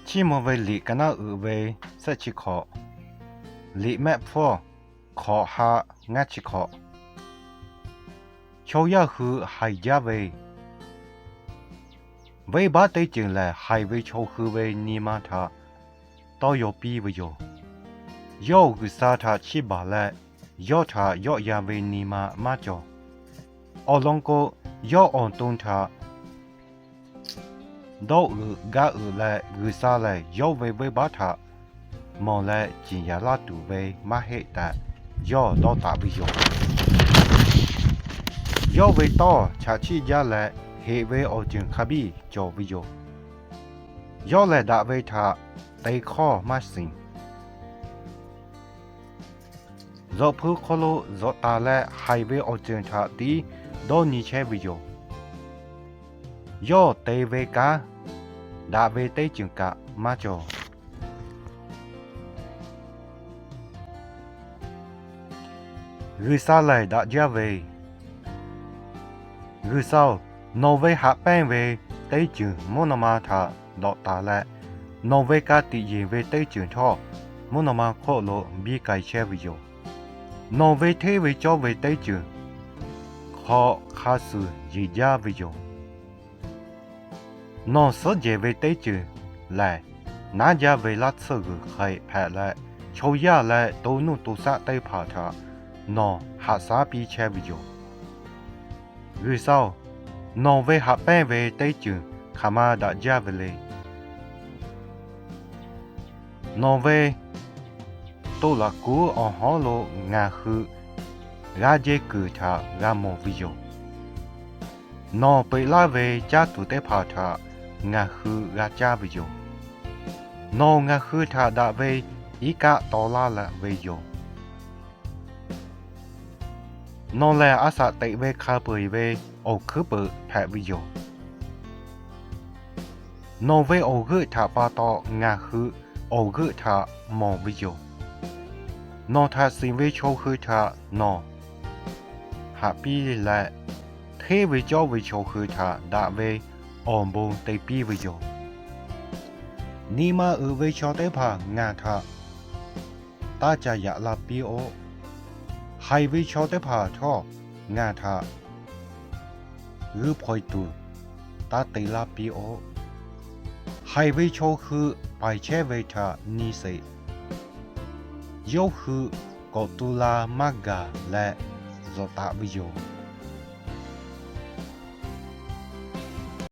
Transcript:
Chiˇ mvuh ve liꞈ ka naˉ uiˍ ve shehˆ chi hkawꞈ, liꞈ mehˆ hpfuhˇ hkawꞈ ha ngaˇ chi hkawꞈ. Chaw yaˇ hui haiˬ jaˇ ve, venˇbaˆ teˇ ceuˬ lehˬ, haiˬ ve chaw hui ve nyi ma htaꞈ tawˇ yaw piˇ ve yoˬ. Yawˇ G'uiˬsha htaꞈ chiˇ baˬ leh, yawˇ htaꞈ yawˆ yan ve nyi ma maˇ cawˬ. Awˬ lawn k'o, yawˇ awˬ to htaꞈ dawˇ uiˍ gaˇ uiˍ leh, G'uiˬsha lehˬ yawˇ ve venˇbaˆ htaꞈ mawˬ leh ciˍ yanˍ laˇ tuˬ ve maˇ heˆ tehꞈ yawˇ dawˇ taˍ ve yoˬ. Yawˇ ve tawˇ chaꞈ chiˆ jaˇ leh, heꞈ ve awˬ ceuˬ hk'a biˇ cawˬ ve yoˬ. Yawˇ lehˬ daꞈ ve htaꞈ te hkawˇ maˇ shiˍ. Zuhꞈ hpu hk'aw lo zuhꞈ taˍ leh, haiˬ ve awˬ ceuˬ htaꞈ tiˉ dawˇ nyi chehˇ ve yoˬ. Yawˇ te ve kanˉ daꞈ ve teˇ ceuˬ kaꞈ maˇ cawˬ. G'uiˬsha lehˬ daꞈ jaˇ ve, G'uiˬsha-oˬ, nawˬ ve haꞈ pehnˇ ve teˇ ceuˬ mvuhˇ naw ma htaꞈ dawꞈ taˍ leh, nawˬ ve ka tiꞈ yeˬ ve teˇ ceuˬ htawˇ mvuhˇ naw ma hk'oˆ lo biˇ k'ai chehˇ ve yoˬ. Nawˬ ve hteˇ ve cawˇ ve teˇ ceuˬ hk'aw hk'a suhˍ yeˬ jaˇ ve yoˬ. Nawˬ suhˉ jehˬ ve teˇ ceuˬ lehˬ, naˉ jaˇ ve laˇ tsuhˇ g'uiˬ hk'ai hpehꞈ leh, chaw yaˇ leh to nuˇ to shaˆ teˇ hpaˍ htaꞈ nawˬ haꞈ shaˉ piˇ chehˇ ve yoˬ. G'uiˬsha-oˬ, nawˬ ve haꞈ pehnˇ ve teˇ ceuˬ hk'aˬ ma daꞈ jaˇ ve le. Nawˬ ve to laꞈ kuˉ awˬ hawˉ lo ngaˬ hui g'a jehˇ kuiˬ htaꞈ g'a mawˬ ve yoˬ. Nawˬ peꞈ laˇ ve caˇ tuˬ teˇ hpaˍ htaꞈ ngaˬ hui g'a caˇ ve yoˬ. Nawˬ ngaˬ hui htaꞈ daꞈ ve iˉ kaˆ taw laˇ ve yoˬ. Nawˬ lehˬ a shaꞈ teꞈ ve hk'a peu-eˬ ve awˬ hkuiˉ peuˍ hpehꞈ ve yoˬ. Nawˬ ve awˬ g'euˆ htaꞈ pa taw ngaˬ hui awˬ g'euˆ htaꞈ mawˬ ve yoˬ. Nawˬ htaꞈ shiˍ ve chaw hui htaꞈ nawˬ haꞈ piˇ leh, hteˇ ve cawˇ ve chaw hui htaꞈ daꞈ ve awˬ bon te piˇ ve yoˬ. Nyi ma uiˍ ve chaw teˇ hpaˍ ngaˬ htaꞈ taˇ ca yaꞈ la piˇ-oˆ. Haiˬ ve chaw teˇ hpaˍ htawˇ ngaˬ htaꞈ g'uiˇ hpaw-e tuˬ taˇ te laˇ piˇ-oˆ. Haiˬ ve chaw hui paiˍ chehˇ ve htaꞈ nyi sheˍ. Yawˇ hui k'awꞈ tu la maˇ gaˬ leh zuhꞈ taˍ ve yoˬ.